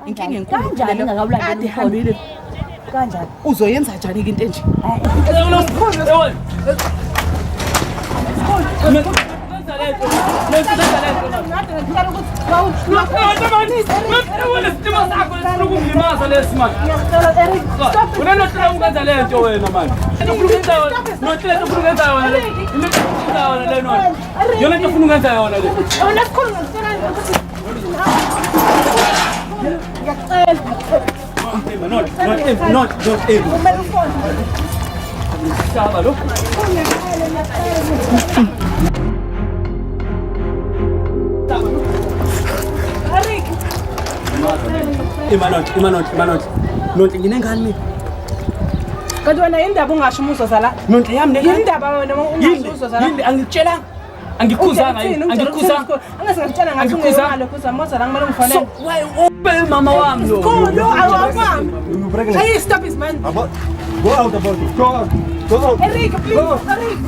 Inkinga enkulu. Kanjani leyo. ingakawulandeli Kade umkhondo? ihambile. Kanjani? Uzoyenza njani ke into enje? Yona into ofuna ukwenza yona le. Not, not, not able. Hlaba lo. Imanonhle, imanonhle, imanonhle. Nonhle nginengane mina. Kanti wena yindaba ungasho uma uzoza la? Nonhle yami nengane. Yindaba wena uma ungasho Yini? uzoza la? Yini angikutshelanga? Angikukhuzanga yini? Angikukhuzanga. Angase ngakutshela ngathi Angikukhuzanga. ungeyongalo khuza moza la kumele ngifonele. So why ube mama wami lo? Khulu awukwami. You pregnant. Hey, stop it man. About, go out about it. Go out. Go out. Eric, please. Eric.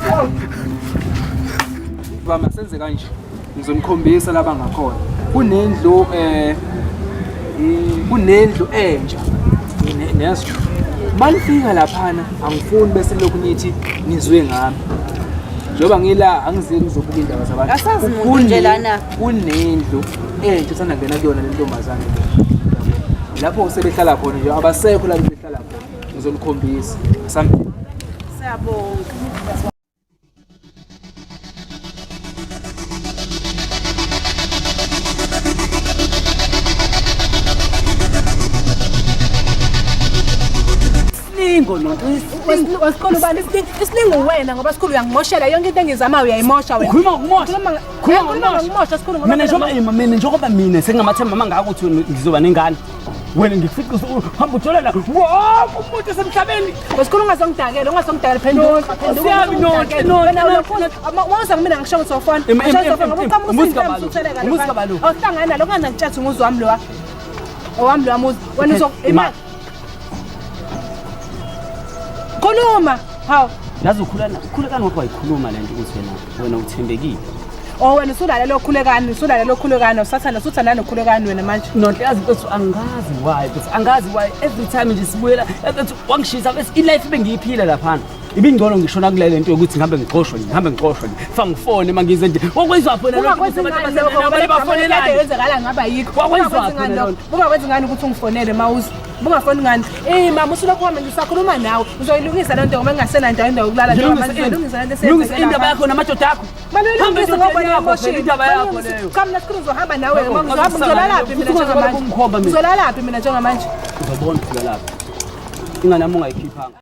Baba senze kanje. Ngizonikhombisa laba ngakhona. Kunendlu kunendlu entsha. Nezwe. Manifika laphana angifuni bese lokhu nithi nizwe ngami. Njengoba ngila angizeli uzobuka indaba zabantu. Asazi muntu nje lana. Kunendlu entsha esanda kungena kuyona le ntombazane le. Lapho sebehlala khona nje abasekho la behlala khona. Ngizonikhombisa. Sambe. Siyabonga. Silingo nonhle. Wasikhulu bani isilingo wena ngoba sikhulu uyangimoshela yonke into engizamayo uyayimosha wena. Ukhuluma ngokumosha. Khuluma Khuluma ngokumosha sikhulu ngoba Mina njengoba ima mina njengoba mina sengamathemba mangaka ukuthi wena ngizoba nengane. Wena ngikufica uhamba ujolela wonke umuntu osemhlabeni. Wesikhulu ungazongidakela ungazongidakela phenduka phenduka. Siyami, Nonhle, Nonhle, Wena ulokhu mawuza kumina ngisho ukuthi ufona. Em, em, em, Ngoba em, uqhamuka umuzi usinto kabalo, usutheleka. umuzi kabalo. Awuhlangana nalo unganangitshathi umuzi wami lo. Owami lo muzi. Wena uzo Ima. Khuluma. Hawu. Yazi ukhulana ukhulekani wakho wayikhuluma lento ukuthi wena wena uthembekile. Oh wena usulalela okhulekani, usulalela okhulekani, usathana usuthanda nokhulekani wena manje. Nonhle yazi mfethu angazi why mfethu angazi why every time nje sibuyela mfethu wangishisa bese i-life bengiyiphila laphana. Ibingcono ngisho nakule lento yokuthi ngihambe ngixoshwe nje ngihambe ngixoshwe nje. Fa ngifone mangize nje. Wakwenzwa phela lokho Ungakwenzi ukuthi ngani abantu lokho ngoba abasebenzelana, bafonelane bafonelane. yenzekala ngaba yikho. Wakwenziwa Ungakwenzi ngani phela lokho? Ungakwenzi ngani ukuthi ungifonele mawuze? Bungafoni ngani? Eh mama usulokhu wami ngisakhuluma nawe. Uzoyilungisa lento ngoba ngingasenandawo indawo yokulala njengoba manje uzoyilungisa lento Lungisa eseyenzekela indaba lapha. yakho namadoda akho. Manje Hambe uyilungise ngoba endodeni yakho phela, uyamoshile. indaba yakho leyo. Cha mina sikhulu uzohamba nawe Yabo, ngoba ngizohamba ngizolalaphi mina Futhi ungazokwazi njengamanje. ukungikhomba mina. Ngizolalaphi mina njengamanje. Uzobona ufika lapho. Ingane yami ungayikhiphanga.